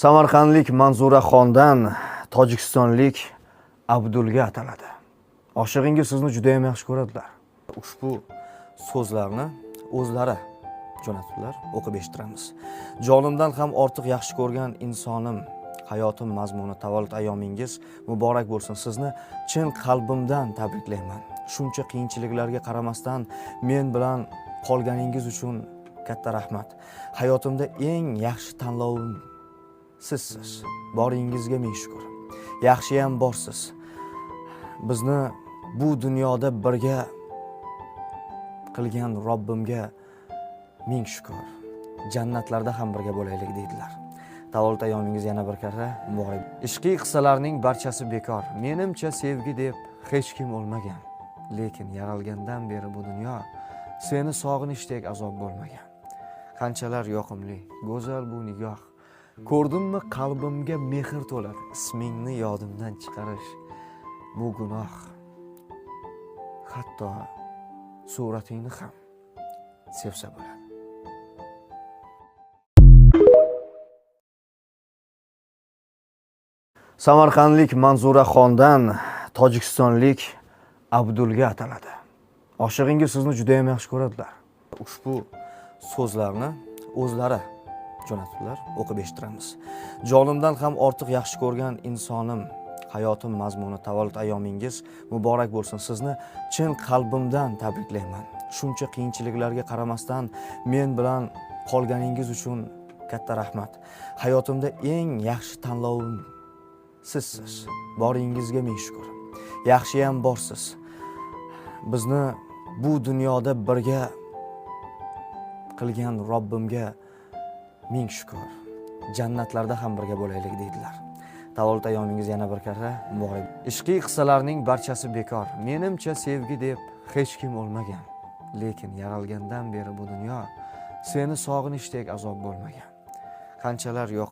Samarqandlik Manzuraxondan tojikistonlik Abdulga ataladi. Oshig'ingiz sizni juda ham yaxshi ko'radilar. Ushbu so'zlarni o'zlari jo'natibdilar, o'qib eshittiramiz. Jonimdan ham ortiq yaxshi ko'rgan insonim, hayotim mazmuni, tavallud ayyomingiz muborak bo'lsin. Sizni chin qalbimdan tabriklayman. Shuncha qiyinchiliklarga qaramasdan men bilan qolganingiz uchun katta rahmat. Hayotimda eng yaxshi tanlovim sizsiz. Boringizga ming shukur. Yaxshiyam borsiz. Bizni bu dunyoda birga qilgan Robbimga ming shukur. Jannatlarda ham birga bo'laylik deydilar. Tavallud ayyomingiz yana bir karra muborak. Ishqiy qissalarning barchasi bekor. Menimcha sevgi deb hech kim o'lmagan. Lekin yaralgandan beri bu dunyo seni sog'inishdek azob bo'lmagan. Qanchalar yoqimli, go'zal bu nigoh. Ko'rdimmi, qalbimga mehr to'ladi. Ismingni yodimdan chiqarish bu gunoh. Hatto suratingni ham sevsa bo'ladi. Samarqandlik Manzuraxondan tojikistonlik Abdulga ataladi. Oshig'ingiz sizni juda ham yaxshi ko'radilar. Ushbu so'zlarni o'zlari jo'natibdilar, o'qib eshittiramiz. Jonimdan ham ortiq yaxshi ko'rgan insonim, hayotim mazmuni, tavallud ayyomingiz muborak bo'lsin. Sizni chin qalbimdan tabriklayman. Shuncha qiyinchiliklarga qaramasdan men bilan qolganingiz uchun katta rahmat. Hayotimda eng yaxshi tanlovim sizsiz. Boringizga ming shukur. Yaxshiyam borsiz. Bizni bu dunyoda birga qilgan Robbimga ming shukur. Jannatlarda ham birga bo'laylik deydilar. Tavallud ayyomingiz yana bir karra muborak. Ishqiy qissalarning barchasi bekor. Menimcha sevgi deb hech kim o'lmagan. Lekin yaralgandan beri bu dunyo seni sog'inishdek azob bo'lmagan. Qanchalar yo'q